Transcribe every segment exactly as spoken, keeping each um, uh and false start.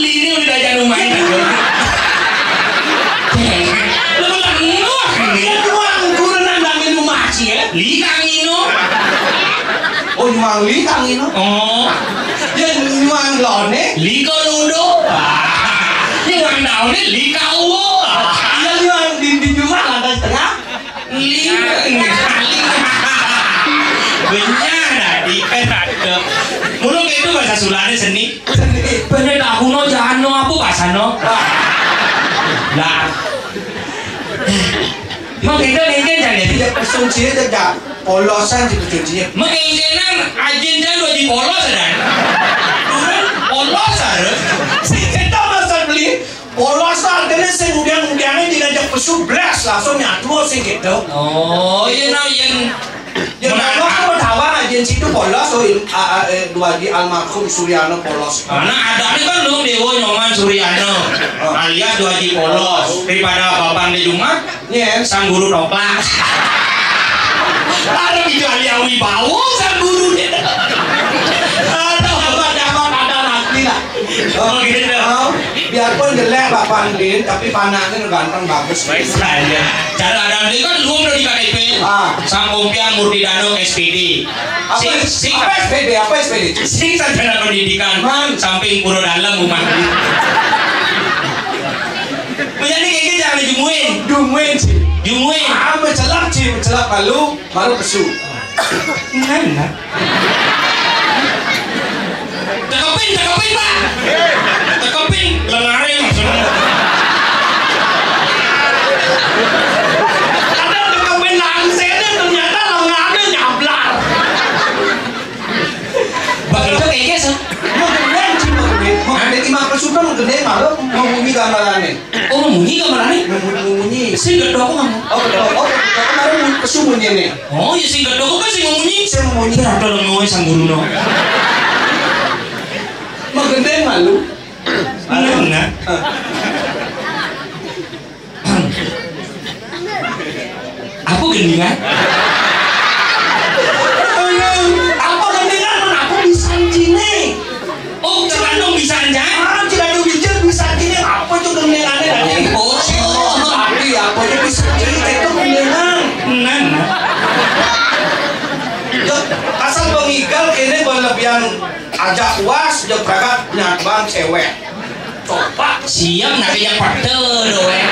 Ini udah diajak rumah ini. Lu kan ngeluh ini. Ya, tuang guru nandangin rumah sih, ya. Li kang ino. Oh, nyuang li kang ino. Oh. Ya, nyuang lone. Li ko ludo. Nyuang daune li ka uwo. Ya, nyuang dinding rumah lantai setengah. Li. Benyah tadi kan ada. Mulu itu bahasa Sulane seni. Bener tahuno jano apa bahasano? Lah. Mau kita nengken jangan ya. Iya, pesun cie aja, polosan sih pesun cie. Mengencenan ajin jan dua di polos dan. Turun polos harus. Si kita masa beli polosan, artinya sing udiang-udiangnya tidak ajak pesu blas, langsung nyatu sing gitu. Oh, iya, nah, yang Ya, mano apa tawang ajen situ polos, oh, il-, a, a, eh, dua di almarhum Suryano polos. Karena adane kan lu Dewa Nyoman Suryano, oh, alias Dua Haji Polos. Daripada Bapak di Jumat, nyen, Sang Guru Toplak. Ada di Jaliawi Bawo, Sang Guru dia. Ada apa dapat ada nanti lah. Oh, gitu. Oh, biarpun jelek Bapak Din, tapi panaknya ganteng bagus. Baik saja. Cara ada ini kan lu udah di K T P. Ah. Sang Kompiang Murdidano S P D. Apa, sing, sing, apa S P D? Apa S P D? Sing sarjana pendidikan. Man. Samping Pura Dalam rumah. Menjadi kayak gitu jangan dijumuin. Jumuin sih. Jumuin. Ah, mencelak sih, mencelak malu, malu pesu. Enggak, enggak. Cakepin, cakepin, Pak. Cakepin, lengare maksudnya. Ada cakepin langsirnya, ternyata lengare nyablar. Bakal itu kayak gitu. Mau gendeng sih, mau gendeng. Mau gendeng, Imam Pesuka mau gendeng, malu mau bunyi gambarannya. Oh, munyi gambarane? Munyi, munyi. Sing gedhok aku ngomong. Oh, gedhok. Oh, gedhok kemarin mun-, pesu munyi nih. Oh, ya sing gedhok kan sing munyi. Sing munyi. Ora ada ngono sang guruno. Mau gendeng malu. Enggak, enggak. Ah. Apa gendingan? Apa gendingan? Apa bisa cine? Oh, tergantung bisa aja. Ah, tidak ada hujan bisa cine. Apa itu gendingannya tadi? Oh. Tapi apa aja bisa cine itu gendingan. Nah, nah. Ya, asal pengigal ini berlebihan aja puas, dia berangkat nyabang cewek. Coba. Siap, nak yang padha lho, eh.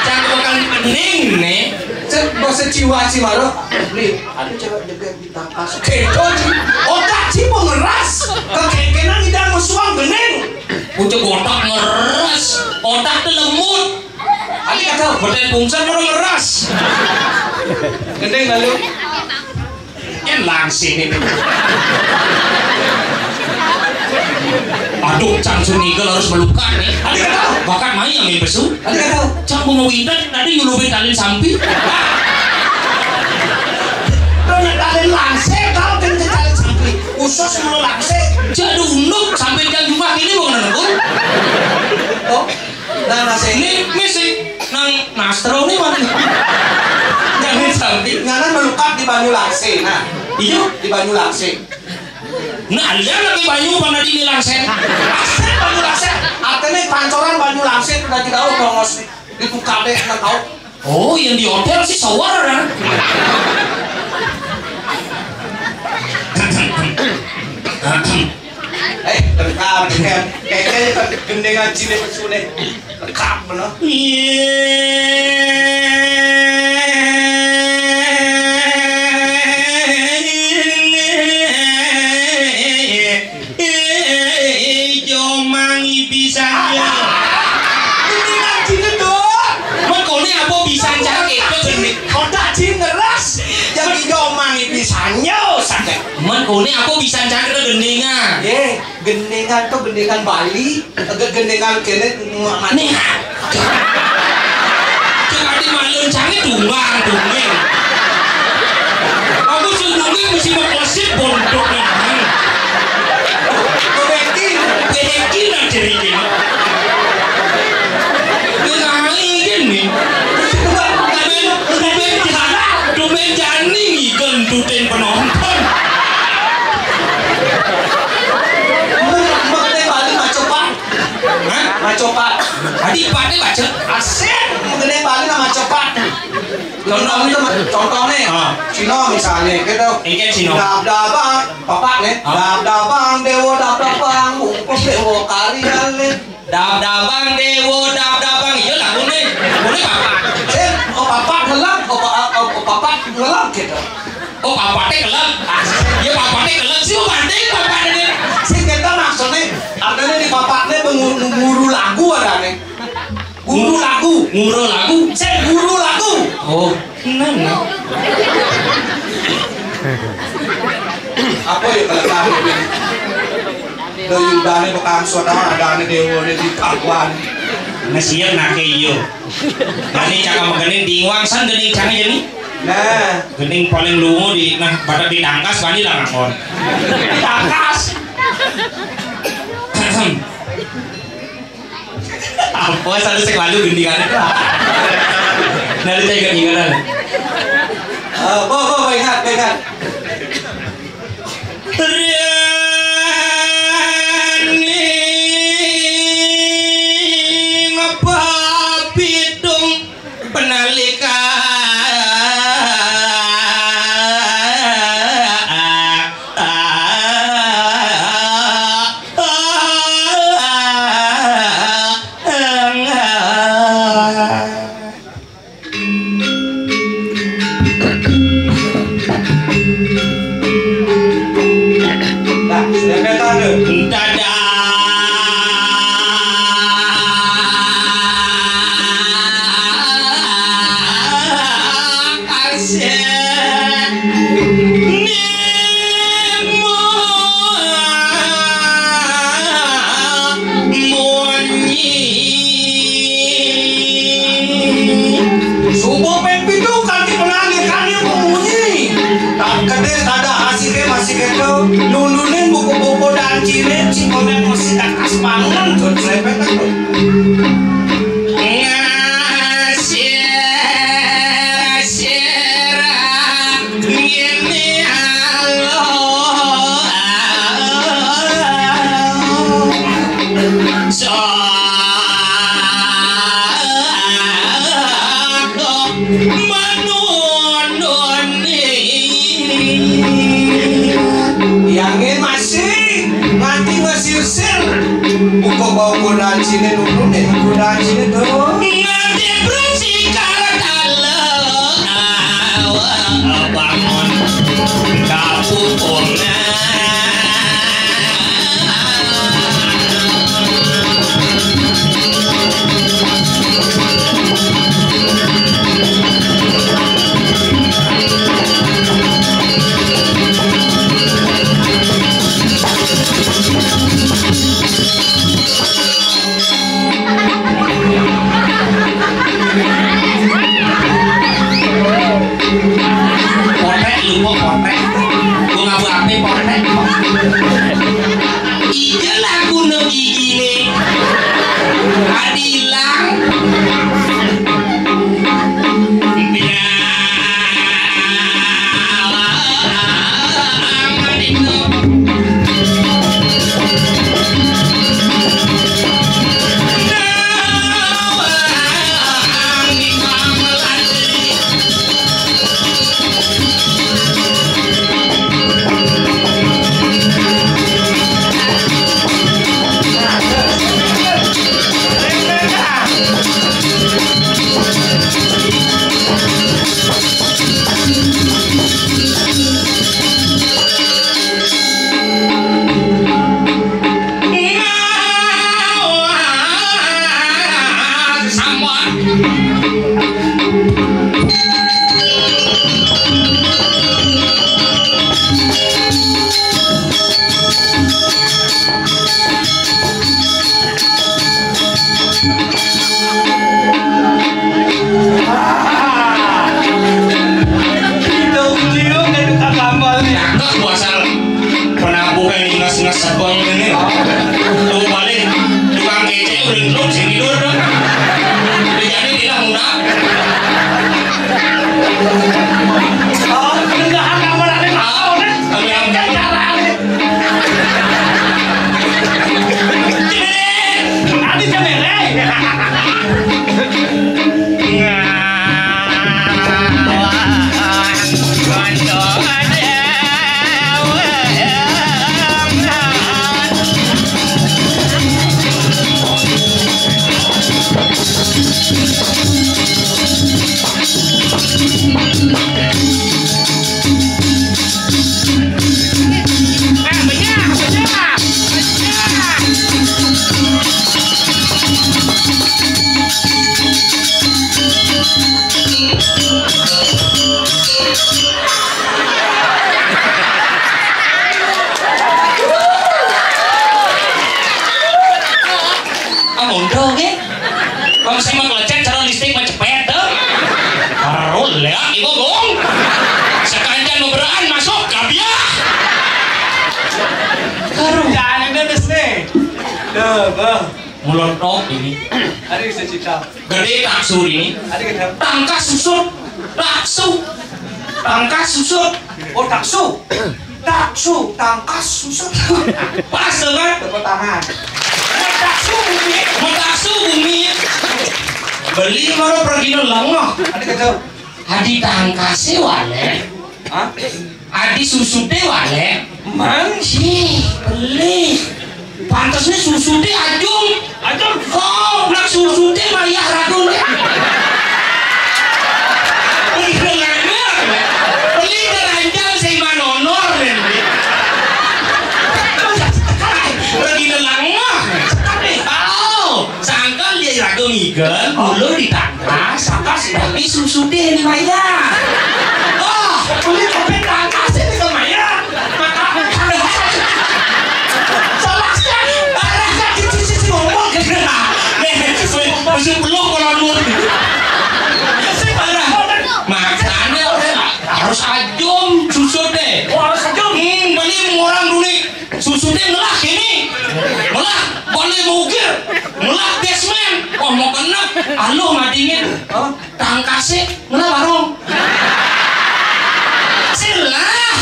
Cang bakal pening nih. Cek bahasa jiwa sih, Maro. Nih, ada cewek juga di takas. Kedo, Ji. Otak, Ji, pengeras. Kekekenan tidak musuhan bening. Pucuk otak ngeres. Otak tuh lemut. Ada kata, badan pungsan orang ngeras. Gendeng lalu. Kan langsing ini. Aduh, Cang Sunigal harus melukat nih. Ada kata. Bakat main yang main pesu. Ada kata. Cang mau winter tadi nyulupi talin sampi. Lo nak talin langsing, kau kan talin sampi. Usus mau langsing. Jadi unduk sampai jam Jumat ini mau nengkul. Oh. Nah, nah, sing. Ini misi nang nastro nih mana? Jangan sampai. Ngana melukat di banyu langsing. Nah. Iya, di banyu langsing. Nah, lihat lagi banyu mana di langsing. Langsing, banyu langsing. Artinya pancoran banyu langsing udah tidak tahu dong, Mas. Dibuka deh, nggak tahu. Oh, yang di hotel sih shower kan. Eh, bentar, kayak, kayaknya gendeng ngaji nih, Mas Sune. Lengkap, bener. Ijo mangi pisan ya. Ini ngaji nih, Dok. Mengkone apa pisan cak itu gende. Kotak jin ngeras. Yang ijo mangi pisan ya, sakit. Mengkone apa pisan cak itu gendengan. Ye, gendengan tuh gendengan Bali, ge-, gendengan kene. Nih. Cek ati malun cange tunggang, tunggang. Aku sing tunggang mesti mau klasik pondok nih. Bebekin. Bebekin aja ini. Ini lain kan nih. Tumen, tumen jani, tumen jani nih gendutin penonton. Mbok, mbok teh balik mah cepat. Hah? Copat. Adi paté baca. Asik, gedé Bali nama copat. Contohnya, contohnya, ah, Cina misalnya, gitu. Engké Cina. Dab dabang, papat nih. Ah. Dab dabang, déwa dab dabang, bungkus déwa kari kali. Dab dabang, déwa dab dabang, iya laguné. Laguné papat. Sing, oh, papat ngelem, oh, pa-, oh, papat ngelem gitu. Oh, papaté kelem. Ah, ya papaté kelem sih, papaté, papaté. Sing kita maksudnya, artinya di papaté pengu-, guru lagu ada nih. Guru lagu. Guru lagu. Saya guru lagu. Oh, enggak, enggak. Apa ya kalau tahu? Dari udahnya bekang suara ada nih déwa di kawan. Nasihat nak iya. Kami cakap mengenai di wangsan gini cang jadi. Nah. Gening paling lungo di, nah, pada ditangkas, bani lah ngangon. Ditangkas. Apa satu sing lalu gendingan? Nah, lu ingat-ingatan. Eh, bo, bo, bo, ingat, bo, ingat. Riani ngapa pitung penalika. Nah, sedempetan tuh. Dadah. Asik. Nemo munyi. Subuh ping pitu kanti penandikané munyi. Tak kedis ada asike masih kedo. Nundunin buku-buku dan cilin, cikonek mesti tak kasmangan, tuh, serempet, tuh. Ngasih-ngasih ngene alo. So, manunun. Yangin masih nganti ngesirsir. Buka bau godaan sini dulu nih, godaan sini tuh. Nganti bersih kalau tahu awak bangun kapupungan. Potek, lu kok potek? Gua ngapa-apain potek? Ija lagu no giginé. Adilang. Kita uji yuk, kayak tukang tambal nih. Cakep, Bu Asal. Penabuh kayak ngas-ngas sabang ini. Tuh balik, tukang kecek udah duduk sini tidur dong. Udah jadi tidak mudah. Oh, enggak ada apa-apa. Kami yang Kan cara aneh. Cemere. Adi cemere. Ah, mondok, eh. Kalau saya mah kelecet, cara listrik mah cepet, tuh. Baru lihat, Ibu, Gung. Sekancan beberaan masuk, gabiah. Baru. Jangan yang dedes nih. Tuh, Bang. Mulotok ini. Ada bisa cita. Gede taksu ini. Ada kita. Tangkas susut. Taksu. Tangkas susut. Oh, taksu. Taksu, tangkas susut. Pas tuh, kan? Tepuk tangan. Taksu bumi. Taksu bumi. Beli mana pergi lengah. Ada kita. Adi tangkase wale. Hah? Adi susude wale. Man? Ih, beli. Pantesnya susude ajung. Ajung? Oh, nak susude mayah radun. Beli dengan beli keranjang saya manonor, nih. Pergi lelangah. Oh, sangkal dia ragu ngigel, dulu ditangkas, pas tapi susude ini mayah. Oh, beli kopi tangkas ini ke mayah. Maka salah sih, parah sih, cici, cici, ngomong gitu. Nih, masih belum kalau lu. Parah. Makanya harus ajum susude. Oh, harus ajum. Hmm, beli orang dulu. Susude ngelah kini. Ngelah balik mukir. Ngelah basement. Wah, mau kena. Aluh madingin. Hah? Tangkase ngelah warung. Silah.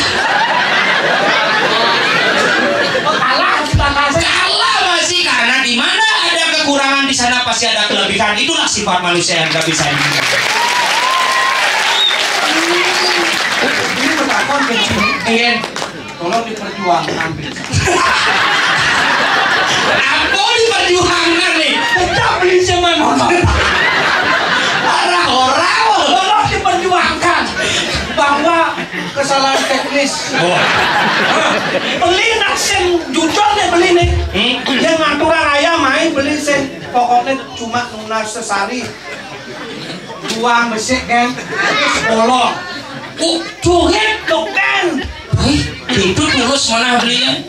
Oh, kalah si tangkase. Kalah masih, karena di mana ada kekurangan, di sana pasti ada kelebihan. Itulah sifat manusia yang nggak bisa di. Ini bertakon ke sini. Iya. Tolong diperjuangkan, Bri. Apa diperjuangkan nih? Tetap beli zaman orang. Parah orang. Tolong diperjuangkan bahwa kesalahan teknis. Oh. Beli nak sing jujur nih beli nih. Hmm? Yang ngaturan ayam main beli sih. Pokoknya cuma nunas sesari. Duang besik kan? Terus bolong. Oh, joget dong kan? Hei, itu tulus mana belinya?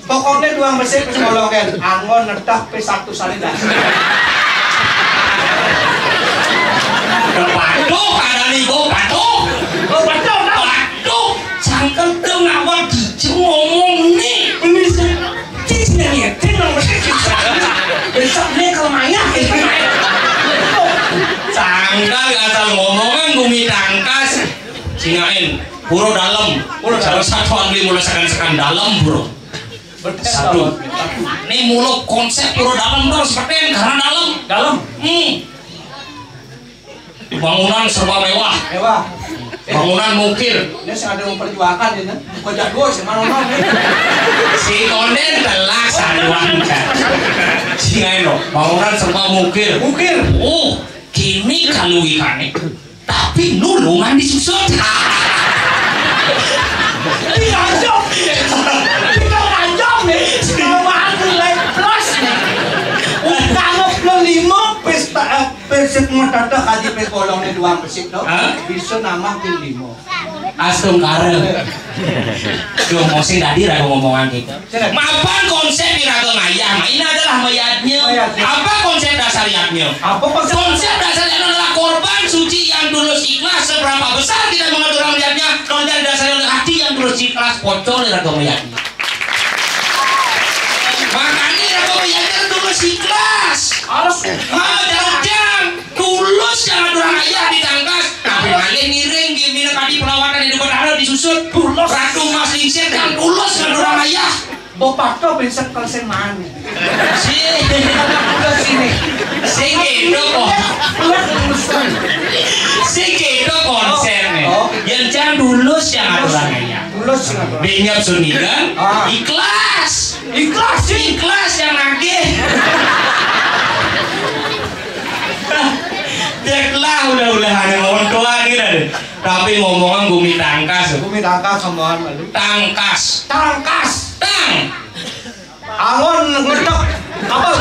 Pokoknya duang besik terus bolong kan? Anggon nedah pe satu salinan. Patuh, ada nih, gua patuh. Oh, patuh, patuh. Patuh, sangkel dong awak dijeng ngomong nih. Beli sih. Cicing yang nyetir dong, mesti cicing. Besok nih kalau mayah, gitu. Sangkal asal ngomongan bumi tangkas. Singain, pura dalam. Pura dalam. Salah satu ahli mulai sekan-sekan dalam, bro. Betul. Satu. Ini mulu konsep pura dalam tuh seperti yang karena dalam. Dalam. Hmm. Bangunan serba mewah. Mewah. Bangunan mukir. Ini sing ada memperjuangkan ini. Bukan jago sih, mana orang ini. Si Konden telah saduan. Si Ngaino, bangunan serba mukir. Mukir. Oh, kini kalau ikannya. Tapi nulungan disusut. Diajak. Kita ajak nih. Sama nilai plus nih. Utang belum lima, pesta, eh, Besik mau teteh haji pe bolongnya duang besik, no? Hah? Bisa nambah ping limo. Astungkara. Duh, mesti tadi ragu ngomongan gitu. Mapan konsep iraga ngayah, nah, ini adalah mayadnya. Mayadnya. Apa konsep dasar yadnya? Apa konsep? Konsep dasar yadnya adalah korban suci yang tulus ikhlas. Seberapa besar kita mengadu dalam yadnya, kalau tidak dasar oleh hati yang tulus ikhlas, pocol iraga mayadnya. Makanya iraga mayadnya tulus ikhlas. Harus. Ah, jangan. Tulus jangan orang ayah ditangkas. Tapi malih ngiring gimina kadi pelawatan hidup berhala disusut. Tulus. Ratu Mas Lingsir yang tulus jangan orang ayah. Bapak kau besok kalau saya mana? Si. Udah sini. Benyap sunigan, ah, ikhlas. Ikhlas, sih. Ikhlas yang nagih. Ceklah ulah-ulahan yang ngomong tua gitu deh. Tapi ngomongan gumi tangkas. Gumi tangkas ngomongan malu. Tangkas. Tangkas. Tang. Angon ngedek kabel.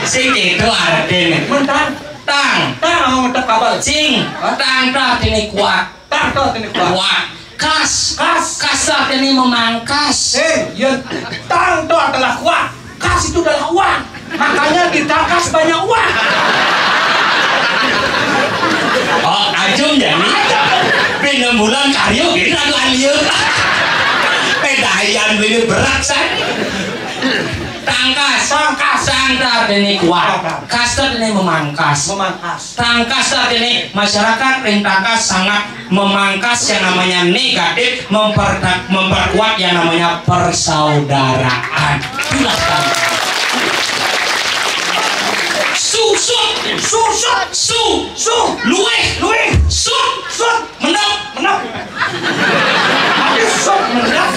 Sing itu artinya. Mentang. Tang. Tang angon ngedek kabel. Sing. Hah? Tang tak ini kuat. Tang tak ini kuat. Kuat. Kas. Kas. Kas tak ini memangkas. Eh, ya, tang tak adalah kuat. Kas itu adalah uang. Makanya ditangkas banyak uang. Oh, ajum jadi. Pinam bulan karyo gini lagu alio. Pedayan beli berat saya. Tangkas. Tangkas. Tangkas ini kuat. Kas ini memangkas. Memangkas. Tangkas ini masyarakat ring tangkas sangat memangkas yang namanya negatif, memperta-, memperkuat yang namanya persaudaraan. Itulah tangkas. Susut. Susut. Su. Su. Luih. Luih. Sut. Sut. Menep. Menep. Habis sut menep.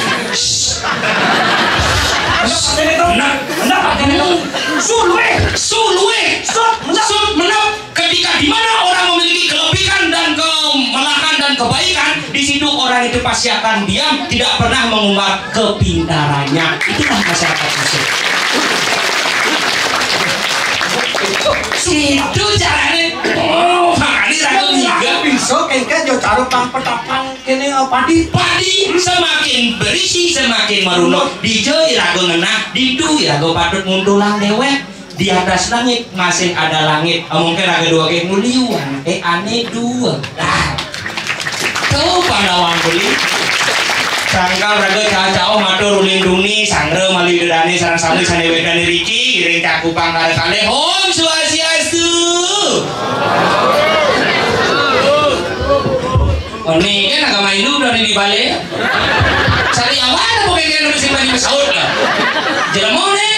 Menep. Menep. Menep. Su luih. Su luih. Sut menep. Sut menep. Ketika di mana orang memiliki kelebihan dan kemalahan dan kebaikan, di situ orang itu pasti akan diam, tidak pernah mengumbar kepintarannya. Itulah masyarakat Mesir. Situ caranya. Oh, makanya ragu juga. Bisa kengke jo cara pang petapang kene, eh, padi. Padi semakin berisi, semakin merunut. Dija iraga ngenah, ditu iraga patut nguntulang dewek. Di atas langit masih ada langit. Amun ke raga dua ke nguliu, eh, ane dua. Nah. Tuh, Pandawan beli. Sangkal raga cacao matur ulin duni, sangra mali dedane sareng sami sane wedane riki, iring cakupang kare kalih. Om Swastiastu. Meni kan agama Hindu dari di bale. Sariawan apa kira nulis di bali pesaut lah. Jelema ne.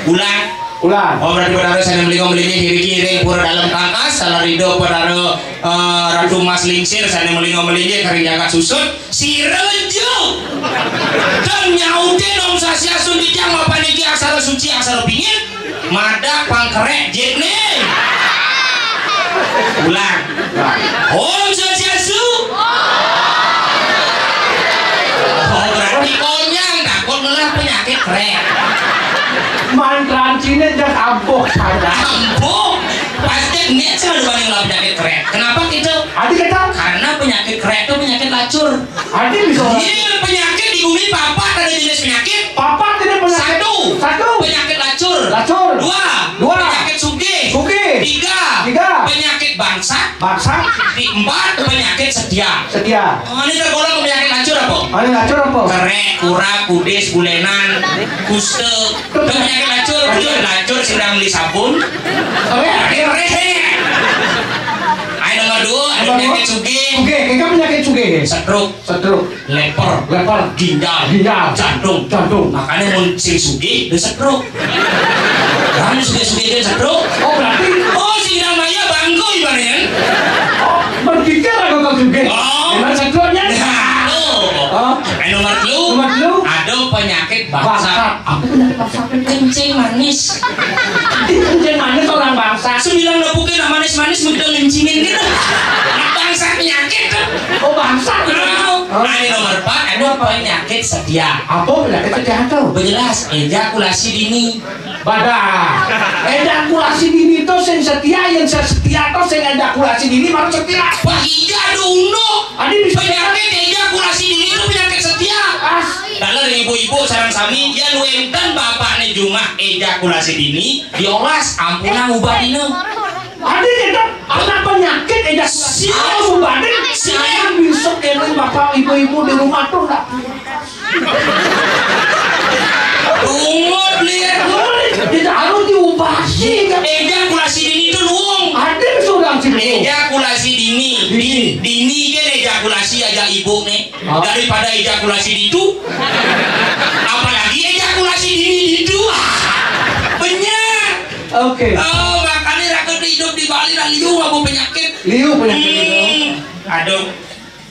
Ulang. Ulang. Oh, berarti Petara sane melinga melinggih iriki iring pura dalem tangkas, salah rida Petara, eh, Ratu Mas Lingsir sane melinga melinggih kari jagat susut. Sira jo. Dan nyautin Om Swastiastu titiang mapan iki aksara suci, aksara pingit. Madak pangkerek jit nih. Ulang. Om Swastiastu. Oh, berarti konyang, takut ngelah penyakit krek. Mantran Cina jak ampuh saja. Ampuh. Pasti niat sih ada banyak ngelah penyakit krek. Kenapa gitu? Adi kata? Karena penyakit krek itu penyakit lacur. Adi bisa. Iya, penyakit di bumi papat ada jenis penyakit. Papat ini penyakit. Satu. Satu. Penyakit lacur. Lacur. Dua. Dua. Penyakit sugih. Sugih. Tiga. Tiga. Penyakit bangsat. Bangsat. Di empat, penyakit setia. Setia. Oh, ini tergolong penyakit lacur apa? Ada lacur apa? Kerek, kurap, kudis, bulenan, kuste. Itu penyakit lacur, lacur, lacur sedang beli sabun. Oke. Oke, rese. Ayo nomor dua, ada penyakit sugih. Oke, kita penyakit sugih. Stroke. Stroke. Leper. Leper. Ginjal. Ginjal. Jantung. Jantung. Makanya mun sing sugih dia stroke. Kan sugih-sugih dia stroke. Oh, berarti. Oh, sing nang maya bangku ibaratnya. Oh, berpikir aku kau sugih. Oh. Emang stroke-nya? Nah, tuh. Oh. Eh, nomor telu. Nomor telu. Ada penyakit bangsat. Bangsat. Apa penyakit bangsat? Kencing manis. Kencing manis orang bangsat. Sembilan lepukin nak manis-manis mudah ngencingin gitu. Bangsat penyakit tuh. Oh, bangsat. Nah, ini nomor empat, ada penyakit setia. Apa penyakit setia tuh? Bejelas, ejakulasi dini. Badah. Ejakulasi dini itu sing setia, yang setia itu sing ejakulasi dini baru setia. Wah, iya dulu. Adi bisa penyakit ejakulasi dini itu penyakit setia. As. Dalam ibu-ibu sareng sami, yang wenten bapaknya jumah ejakulasi dini, diolas, ampunang ubah dina. Adi kita anak penyakit ejakulasi. Siap. Ubah dina. Siap. Bisa kena bapak ibu-ibu di rumah tuh nggak. Umur lihat. Tidak harus diubah sih. Ejakulasi dini itu luung. Ada seorang sih. Ejakulasi dini. Dini. Dini kan ejakulasi aja ibu nih. Oh. Daripada ejakulasi itu. Apalagi ejakulasi dini itu. Benyah. Oke. Oh, makanya rakyat hidup di Bali lah liu apa penyakit. Liu penyakit. Hmm. Aduh.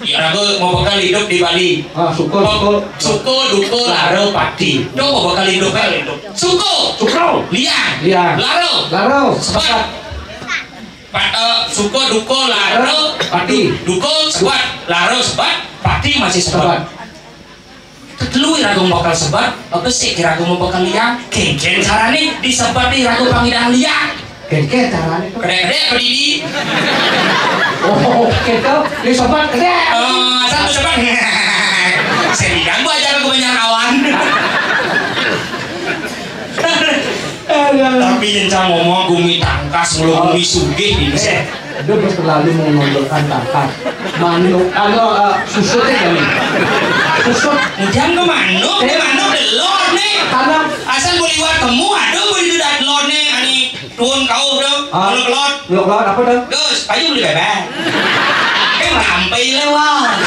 Ya, aku mau bakal hidup di Bali. Ah, suko, suko. Suko, duko, laro, padi. Itu mau bakal hidup, bakal hidup. Suko. Suko. Liang. Liang. Laro. Laro. Sebat. Sebat. Pa-, eh, suko, duko, laro, padi. Duko, sebat. Laro, sebat. Padi masih sebat. Sebat. Telu ira gong bakal sebat, apa sih ira gong bakal liang? Kéngkén carané disebat ira gong pangidang liang. Kéngkén carané. Kedék-kedék apa didi? Oh, gitu. Disebat kedék. Oh, satu sebat. Saya bilang gua ajar ke banyak kawan. Tapi yang saya ngomong gumi tangkas mulu gumi sugih ini. Udah terlalu menonjolkan tangkas. Manuk, anu, eh, susut ya kali. Susut. Jangan ke manuk, ke manuk delor nih. Karena asal boleh liwat temu, aduh boleh itu dah delor nih, ani tuun kau tuh, ah, kalau kelot. Kalau kelot apa tuh? Gus, ayo beli bebek. Eh, sampai lewat.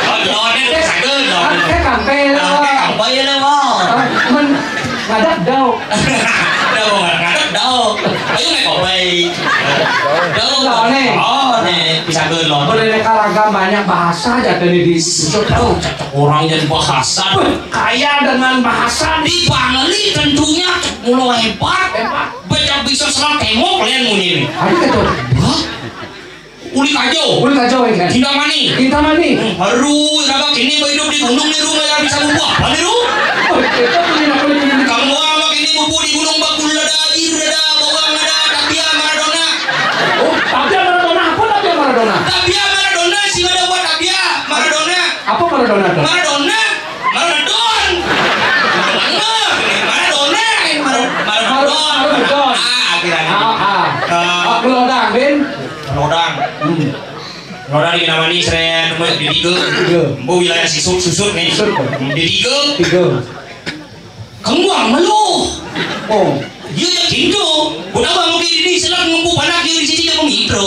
Oh, delor nih, sakit delor. Ah, kayak sampai lewat. Ah, kayak sampai lewat. Ah, men, ngadap dau. Dau, ngadap dau. Ayo naik kopi. Dau. Delor nih. Oh, nih, bisa delor. Beraneka ragam banyak bahasa aja tadi di susut. Dau, cocok orang jadi bahasa. Kaya dengan bahasa. Di Bangli tentunya mulu hebat. Hebat. Baca bisa salah tengok kalian munyi nih. Ada gitu. Hah? Uli kajo. Uli kajo ya kan? Cinta mani. Cinta mani. Hmm, haru, kenapa kini hidup di gunung nih, Ru, nggak bisa bubuh apa nih, Ru? Oh, itu tuh yang aku lihat. Kamu apa kini bubuh di gunung, bakul ada, air ada, bawang ada, tapia Maradona. Oh, tapia Maradona. Apa tapia Maradona? Tapia Maradona, sing ada buat tapia Maradona. Apa Maradona tuh? Maradona. Maradon. Maradona, Mar-, Maradon. Maradon. Ah, akhirnya. Ah, ah. Ah. Ah, Lodang, Bin. Lodang. Hmm. Lodang di mana nih, saya nemu di tiga. Tiga. Empu wilayah Sisuk, Susut nih. Susut. Di tiga. Tiga. Kembuang melu. Oh. Iya, ya, gitu. Udah bang, mungkin ini selak ngempu panak di sini, dia mau ngidro.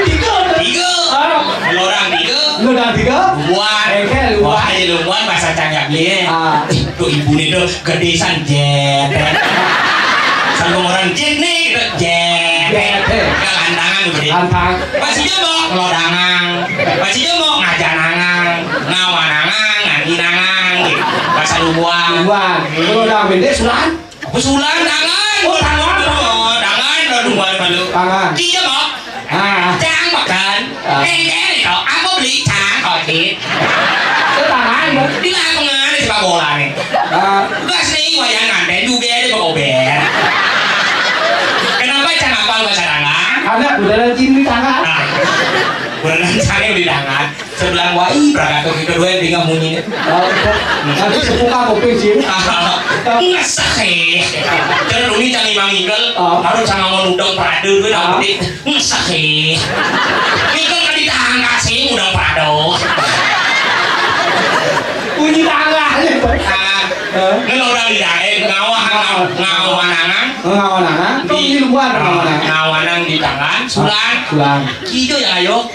Tiga. Tiga. Ah. Lodang tiga. Lodang tiga. Lumbuan. Engkel, lumbuan. Wah, iya, lumbuan bahasa cangak beli, eh. Ah. Tuh ibu nih tuh gede san jet. Sama orang jet nih, gitu. Jet. Jet, eh. Kalau hantangan gitu. Hantang. Pas itu mau lodangang. Pas itu mau ngajanangang, ngawanangang, nganginangang, gitu. Bahasa lumbuan. Lumbuan. Lodang bendek, sulan. Apa sulan tangan? Oh, tangan. Oh, tangan, aduh, malu, malu. Tangan. Iya, Mak. Ah. Cang makan. Ah. Eh, eh, kau, aku beli cang, kau, Cit. Itu tangan, Mak. Di lapangan, di sepak bola nih. Ah. Gas nih, wayang nganten juga ada Bang Ober. Kenapa cang apal bahasa tangan? Karena udah ada di tangan. Ah. Udah ada cang di tangan. Sebelah wai, berangkat ke kedua, dia nggak munyi. Oh, iya. Nanti sepuka kopi, Cin. Ngesek, eh. Terus uni cang imang ngigel, ah, harus cang ngomong udang perada, gue, ah, dapet, ngesek, eh. Ngigel kan di tangga sih, udang perada. Bunyi tangga aja. Ah, hah? Ngelodang di dae, ngawah, ngawah, ngawanangan. Ngawanangan. Di, di luar, ah, ngawanangan. Ngawanang di tangan, sulan. Sulan. Gitu ya, ayo.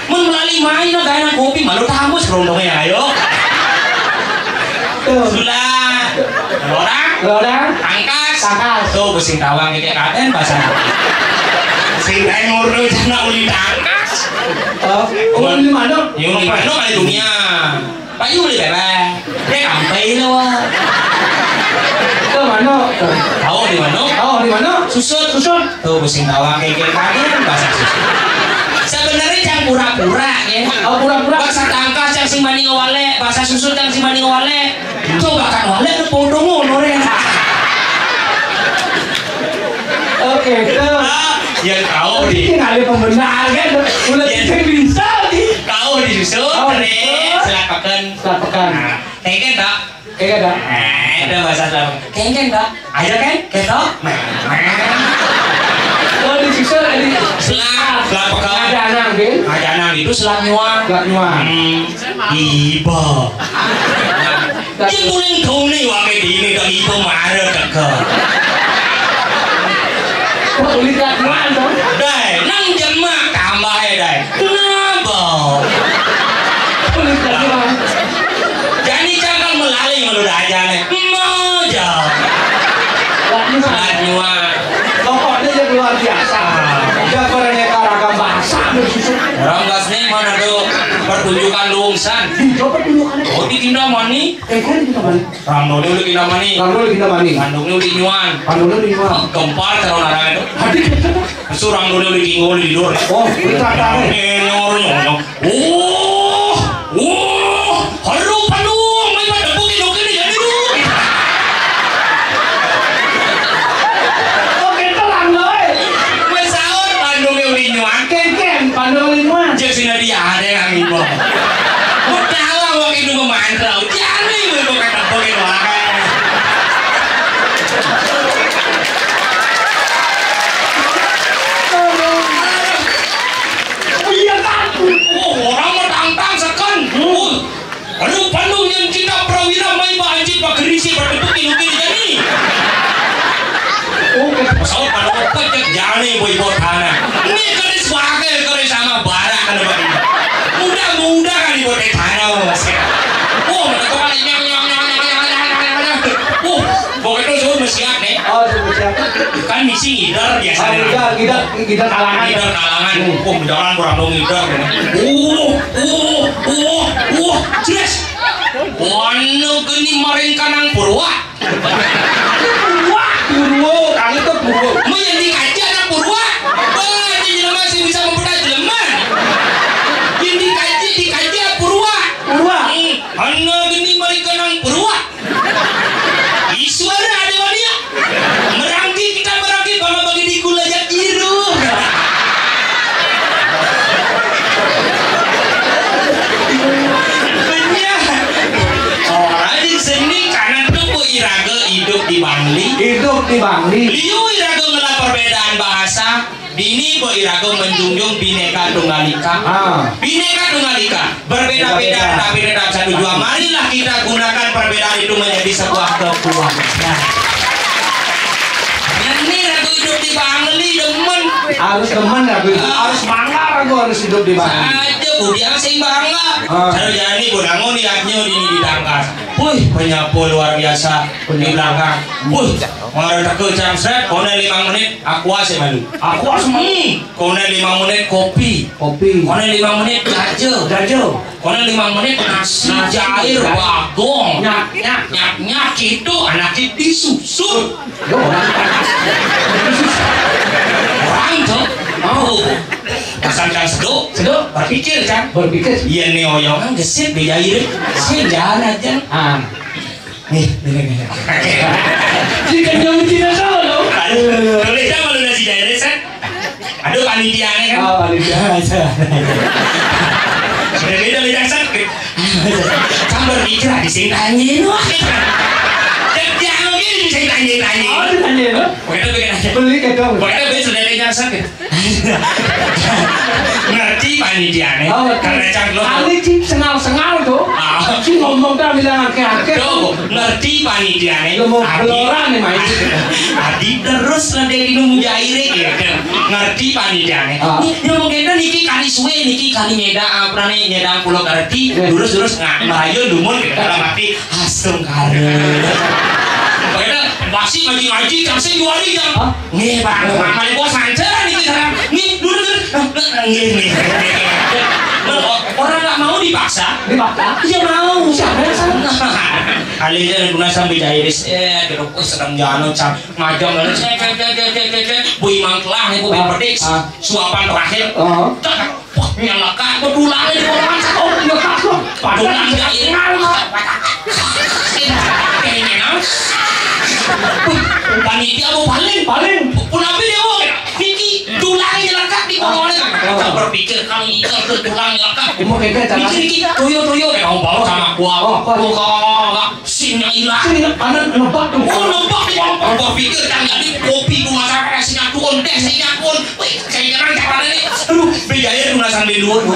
Mun melali main lah, gaya kopi, malu tamu serondongnya, ayo. Tuh. Sulan. Lodang. Lodang. Tangkas. Tangkas. Tuh, pusing tawang, kayak katen, bahasa. Sing kayak ngurdu, cina uli tangkas. Oh, uli manuk. Uli manuk, ada dunia. Payu beli bebek. Dia kampai lo, wah. Itu manuk. Tahu di manuk? Tahu di manuk? Susut. Susut. Tuh, pusing tawang, kayak katen, bahasa susut. Sebenarnya cang pura-pura, ya. Oh, pura-pura. Bahasa tangkas cang sing mani ngawale, bahasa susut cang sing mani ngawale. Coba kan wale, ada podong ngono, ya. Oke, itu. Ah, ya tahu di. Ini ada pembenar, kan? Udah, ya, bisa, di. Tahu di susut, tahu di nih, susut. Selat Peken. Selat Peken. Nah, kayak gitu. Iya, dah. Eh, ada bahasa Selawe. Kéngkén, Pak. Ayo, Kén, kéto. Oh, di Sisel, di Selat, Selat Pekan. Ada nang, Bin. Ada nang itu Selat Nyuang. Selat Nyuang. Hmm. Iba. Dia kuning tuni wae dini tok iba mara teka. Kok tulis Selat Nyuang, dong? Dai, nang jemak tambah ya, Dai. Kenapa? Tulis Selat Nyuang. Jadi jangan melalui menurut aja nih. Mojo. Selat Nyuang. Selat Nyuang. Tokohnya yang luar biasa. Dia beraneka ragam bahasa. Sak, susu. Orang gas nih mana tuh pertunjukan lungsan. Coba tunjukkan. Oh, di Kintamani. Eh, kok di Kintamani? Randone uli Kintamani. Randone uli Kintamani. Randone uli Nyuan. Randone uli Nyuan. Gempar calon anak itu. Hadi. Surang dulu di Kingo di Dur. Oh, ini traktornya. Nyor, nyor, nyor. Oh, oh, haru pandung, main pada bukit-bukit ya, aduh. Oke, terang, Boy. Wes saur pandunge uli Nyuan. Ken, ken, pandung uli Nyuan. Jek sing adi ade kami, Boy. Udah lah, wong itu memantrau. Jani, Boy, kok kata bukit, wah. Iya, kan? Oh, orang mah tangtang seken. Oh, aduh, penuh yang kita prawira main Pak Haji, Pak Gerisi, Pak Depuk, ini, ini, jadi. Oh, pesawat pada opat, cek jani, boy, buat tanah. Ini kan suaka, kalau sama barak, kan, Pak. Muda-muda, kan, buat tanah, Mas. Oh, mereka tuh, kan, nyang, nyang, nyang. Oh, pokoknya suruh mesiak, nih. Oh, suruh mesiak. Kan misi ngider biasa. Oh, ngider, ngider, ngider kalangan. Ngider kalangan. Hmm. Oh, beneran kurang dong ngider. Uh, uh, uh, uh, jelas. Wano geni maring kanang Purwa. Purwa, Purwa, kami tuh Purwa. Mau yang dikaji anak Purwa. Wah, ini nama sih bisa membedah jelema. Yang dikaji, dikaji Purwa. Purwa. Hmm. Hana geni maring kanang Purwa. Iswara ada wani ya. Merangki kita merangki bangga bagi di gula jat jiru. Benyah. Orang di seni karena tuh iraga hidup di Bangli. Hidup di Bangli. Liu iraga ngelah perbedaan bahasa. Dini bo iraga menjunjung Bhinneka Tunggal Ika. Ah. Bhinneka Tunggal Ika, berbeda-beda, berbeda-beda, tapi tetap satu jua. Marilah kita gunakan perbedaan itu menjadi sebuah kekuatan. Ini lagu hidup di Bangli, demen. Harus demen lagu itu. Ah. Harus bangga lagu harus hidup di Bangli. Aja, budi sing bangga. Ah. Kalau jadi bonangun ya, nyo di, di tangkas. Wih, penyapu luar biasa di belakang. Wih, marang teko jam set, kono lima menit, aku asik malu. Aku asik malu. Hmm. Kono lima menit kopi. Kopi. Kono lima menit jaja. Jaja. Kono lima menit nasi, nasi, jair, jair, bagong. Nyak, nyak. Nyak, nyak, itu anak disusu. Yo, orang. Orang tuh. Mau. Pasang kan seduk. Seduk. Berpikir kan. Berpikir. Iya nih oyongan gesit dijair. Sih jalan aja. Ah. Nih, nih, nih, nih. Jika jauh tidak tahu loh. Aduh, boleh tahu kalau nasi jair, San? Aduh, panitianya kan? Oh, panitia. Sudah beda, beda, San. Kan berpikir, ada sing tanyain, wah. Dan dia mungkin bisa tanyain, tanyain. Oh, ditanyain, loh. Pokoknya bikin aja. Beli kedong. Pokoknya beli sudah ada, San. Ngerti panitiane? Oh, ngerti. Karena cang lo. Ahli cip sengal-sengal tuh. Ah. Si ngomong tuh bilang akeh-akeh. Tuh, ngerti panitiane. Lo mau Adi, keluaran nih, Mas. Adi terus lah dari nunggu jaire gitu. Ngerti panitiane. Ah. Nih, ngomong kita niki kali suwe, niki kali nyeda, apa nih, nyeda pulau ngerti. Iya. Terus-terus nggak merayu dumun gitu. Dalam hati, astungkara. Pokoknya masih ngaji-ngaji, kasih dua hari jam. Hah? Nggih, Pak. Pak Malik bos lancar niki sekarang. Nih, dulu, dulu. Nggih, nggih, nggih, nggih. Loh, orang nggak mau dipaksa? Dipaksa? Iya mau. Siapa yang salah? Alihnya guna sambil jairis. Eh, duduk, wih, sedang jano, cang. Ngajam lalu, cek, cek, cek, cek, cek, cek, cek. Bu Imam telah nih, Bu Ah. Pedik. Ah. Suapan terakhir. Ah. Cek. Wah, nyelaka, betulan di orang satu. Betulan, ya, iya. Kayaknya, no. Panitia mau paling. Paling. Pun apa dia, oh, Niki, tulang nyelaka di kolonnya. Oh. Kita berpikir, kami itu tulang nyelaka. Umur kita, cara Niki, Niki, tuyul, tuyul. Ya, kamu bawa sama gua. Oh, apa? Gua kalau nggak, sinnya hilang. Sini, kanan, nebak tuh. Oh, nebak di kolong. Gua pikir, kan, jadi kopi gua masak, eh, sinnya tuun, teh, sinnya tuun. Wih, saya kira siapa nih? Aduh, beda ya, gua sambil dulu.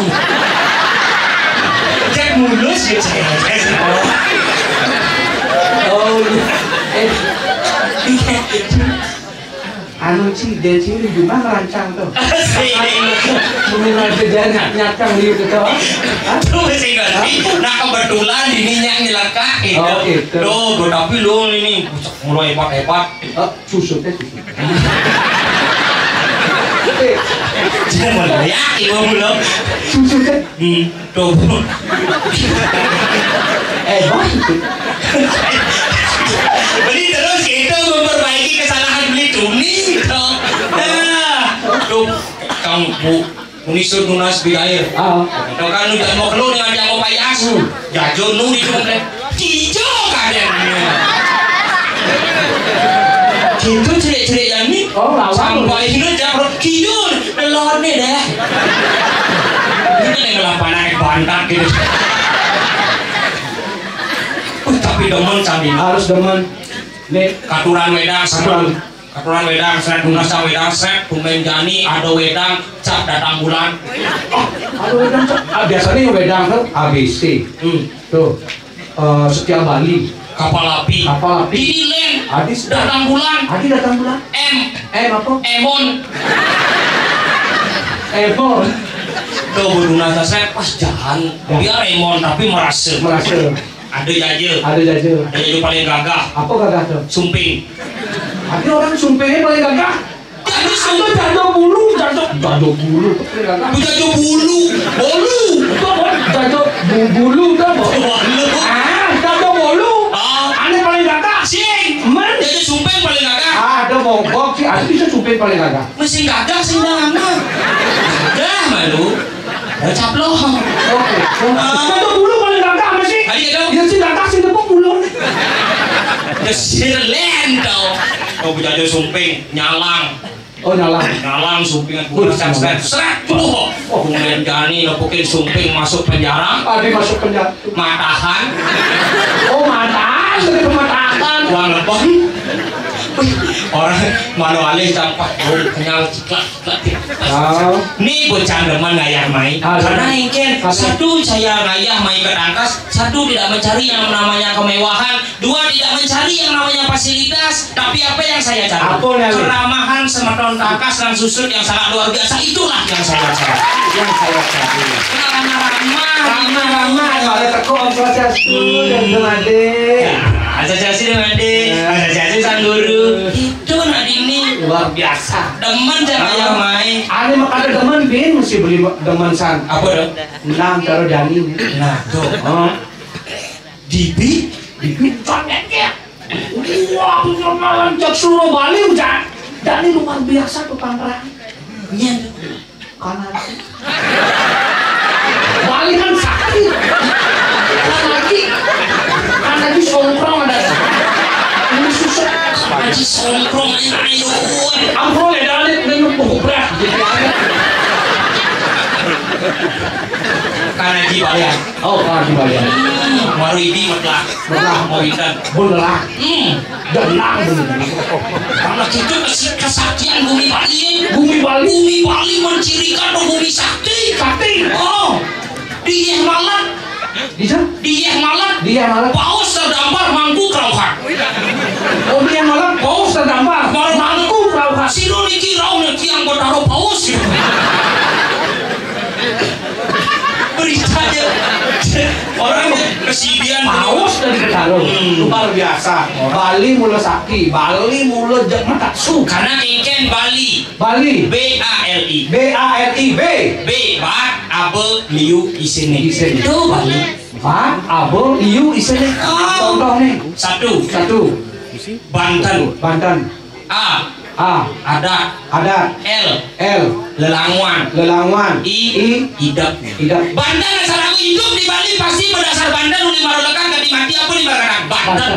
Cek mulus ya, saya. Oh, iya. Eh. Anu, Ci, dia Ci, di mana rancang tuh? Sini. Mungkin ada dia nyat-, nyatang di gitu. Hah? Tuh, sing ngerti. Nah, kebetulan ininya nyelaka, gitu. Oh, gitu. Tuh, gua tapi lu ini, mulai hebat-hebat. Oh, susutnya susut. Jangan banyak, ibu belum. Susu kan? Hmm, tuh. Eh, bang. Beli terus gitu memperbaiki kesalahan beli tuni gitu. Nah, tuh, kamu bu, unisur nunas bidair. Ah. Tuh kan udah mau keluar dengan yang mau payas. Hmm. Jajo nu di rumah. Kijo kadang. Gitu cerik-cerik yang ni. Oh, lawan. Sampai ini dia perut kijo. Lelot ni deh. Ini yang lapangan bantak gitu. Uh, tapi demen sambil. Harus demen. Nih, katuran wedang, katuran. Katuran wedang, seret, tunas wedang, seret, tumben jani, ada wedang, cap datang bulan. Oh, ada wedang, cap. Ah, biasanya yang wedang tuh A B C. Hmm. Tuh. Eh, Setia Bali. Kapal api. Kapal api. Didi Land. Adi datang bulan. Adi datang bulan. M. M apa? Emon. Emon. Tuh, berguna saya pas jalan. Ya. Biar Emon, tapi merasa. Merasa. Ada jaja. Ada jaja. Ada jaja paling gagah. Apa gagah tuh? Sumping. Ada orang sumpingnya paling gagah. Jadi sumping. Ada jaja bulu, jaja, jaja bulu. Apa gagah? Jaja bulu, bolu. Itu apa? Jaja bu-, bulu itu apa? Bolu. Ah, jaja bolu. Ah. Ane paling gagah. Sing. Men. Jaja sumping paling gagah. Ah, ada mogok sih. Ada bisa sumping paling gagah. Mesin gagah sing lama. Dah malu. Dah caplok. Oke. Ah. Jaja bulu paling gagah apa sih? Ayo, dong. Ya sih gagah sih tepuk bulu. Desir lento. Oh, jaja sumping, nyalang. Oh, nyalang. Nyalang sumpingan. Wih, bukan seret, seret, seret. Tuh. Oh, kemudian Jani nepukin sumping masuk penjara. Ah, dia masuk penjara. Matahan. Oh, matahan, jadi pematahan. Uang lebon. Wih, orang mana alih campak, oh, kenyal, ceklak, ceklak, ceklak. Ah. Ni bocah demen ngayah mai. Ah, karena betul. Ingkin, ah, satu, saya ngayah mai ke tangkas, satu, tidak mencari yang namanya kemewahan, dua, tidak mencari yang namanya fasilitas, tapi apa yang saya cari? Apa, Nelly? Keramahan semeton tangkas dan susut yang sangat luar biasa, itulah yang saya cari. Yang saya cari. Kena ramah-ramah. Ramah-ramah, ada teko Om Swastiastu, hmm, dan Demade. Ya, asosiasi Demade, ya. Asosiasi Sang Guru. Itu nak ini. Luar biasa. Demen cara yang main. Ane mah kada demen, bin, mesti beli demen san. Apa dong? Enam cara Dani. Nah, tuh. Oh. Dibi, dibi, congkak ya. Wah, aku pernah lancak suruh Bali, udah. Dani luar biasa tuh pangkalan. Iya, tuh. Kanan. Bali kan sakit. Kan lagi, kan lagi songkrong ada. Ini susah. Lagi songkrong, ayo. Ampun, ya, Dani, minum buku beras. Karena di Bali. Oh, Pak Bali. Hmm, baru ini metelah. Metelah. Mau intan. Benelah. Hmm. Denang. Karena itu kes-, kesaktian bumi Bali. Bumi Bali. Bumi Bali mencirikan bumi sakti. Sakti. Oh. Dia malam. Bisa? Dia malam. Dia malam. Paus terdampar mangku kerauhan. Oh, dia malam. Paus terdampar. Malam mangku kerauhan. Siro niki rauh niki yang bertaruh paus. Beritanya orang kesidian. Paus dari Betaro. Hmm. Luar biasa. Bali mula sakti, Bali mula jek mataksu. Karena kengken Bali. Bali. B A L I. B A L I, B. B, bat, abel, liu, isine. Isine. Itu Bali. Bat, abel, liu, isine. Oh. Contoh nih. Satu. Satu. Banten. Banten. A. A. Adat. Adat. L. L. Lelanguan. Lelanguan. I. I. Idep. Idep. Banten asal aku hidup di Bali pasti berdasar Banten, uli maro lekang, ganti mati apa di Banten. Banten.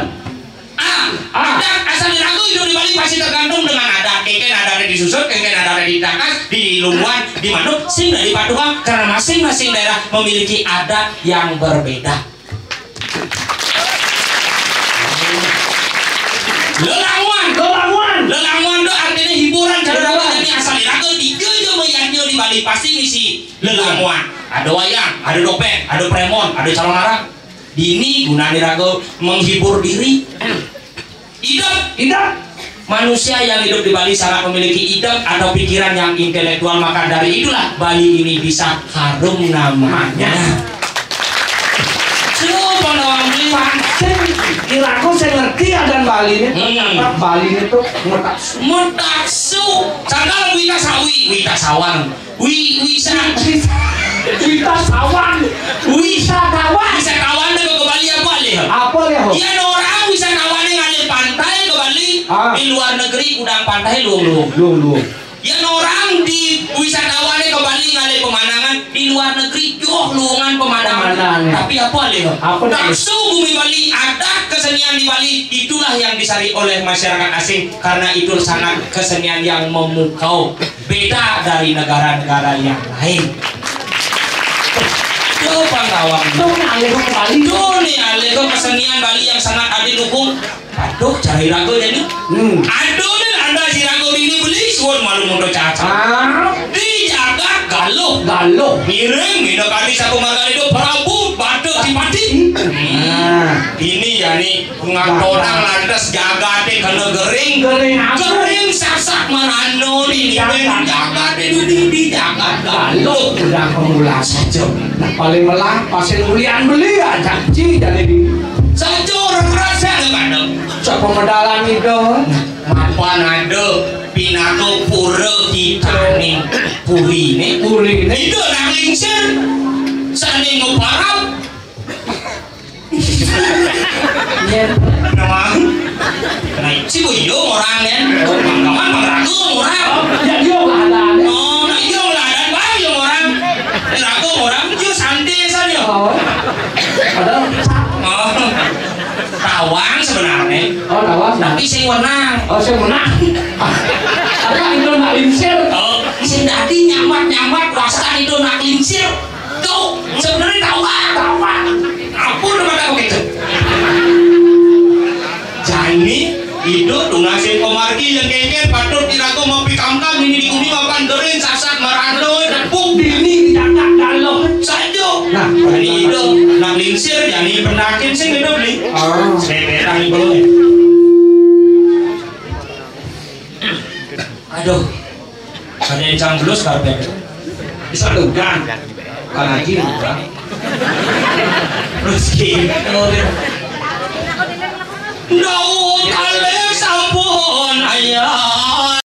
A. A. Adat asal di Rago hidup di Bali pasti tergantung dengan adat. Kengken adat di Susut, kengken adat di Takas, di Lungguan, di Manuk, sing dari Paduka, karena masing-masing daerah memiliki adat yang berbeda. Lelanguan. Lelanguan. Lelanguan itu artinya hiburan. Cara hiburan. Dapat ini asal di Rago, di Jojo Meyanjo di Bali pasti ngisi lelanguan. Ada wayang, ada dopeng, ada premon, ada calon arang. Dini gunane raga menghibur diri. Idep. Idep. Manusia yang hidup di Bali sangat memiliki idep atau pikiran yang intelektual, maka dari itulah Bali ini bisa harum namanya. Coba lawan beli. Pancen, kira aku saya ngerti adan Bali ini. Hmm. Ternyata Bali itu metaksu. Metaksu. Sangkal wita sawi, wita sawang. Wi, wisa. Wita sawang. Wisatawan. Wisatawan ke Bali apa alih? Apa alih? Yan orang wisatawan ngalih pantai ke Bali, ah, di luar negeri kudang pantai luung-luung. Luung-luung. Yan orang di wisatawan ke Bali ngalih pemandangan, di luar negeri joh luungan pemandangan. Pemandangan. Tapi apa alih? Apa alih? Langsung bumi Bali, adat kesenian di Bali, itulah yang dicari oleh masyarakat asing karena itu sangat kesenian yang memukau, beda dari negara-negara yang lain. Tuh, Bang Bawang. Tuh, nih, alih ke Bali. Tuh, nih, alih ke kesenian Bali yang sangat adidukung. Aduh, cari raga jadi. Hmm. Aduh, nih, ada si raga bini beli, suwun malu muda caca. Ah. Di jagat Galuh. Galuh. Ngiring, bina kali satu marga itu Prabu Bada Dipati. Hmm. Nah. Ini ya, nih. Ngatorang lantas jagate kena gering. Gering apa? Gering sasak marano di, di, di jagate di, di, di jagat Galuh. Udah pemula saja. Nah, paling melah, pasien mulian beli ya, janji jadi di. Saja orang rasa ada pada. Siapa medalan itu? Mapan ada pinaka pura kita nih. Purine. Purine. Itu nang lingsir. Sane ngeparap. Iya. Namang. Nah, si Buyung orang, ya. Kawan Ragung orang. Ya, dia lah ada, ada. Oh, nah, iya lah ada, Bang, iya orang. Ini Ragung orang, iya santai saja. Oh. Padahal, oh. Tawang sebenarnya. Oh, tawang. Tapi sing wenang. Oh, sing wenang. Apa itu nak lingsir? Oh, sing tadi nyambat-nyambat, rasakan itu nak lingsir. Tuh, sebenarnya tahu ah, tahu ah. Ampun, rumah tahu gitu. Jani, itu tunas sing komargi yang kengken patut diraku mau pikamkam ini di kuning apa gering sasak merando, buk dini di jagat dalam saja. Nah, ini itu, nak lingsir, jani penakin sing itu beli. Oh. Sebetan itu. Aduh. Ada yang cang belus karpet. Bisa dugang. Kan haji dugang. Terus gitu. Daun kalih sampun ayah.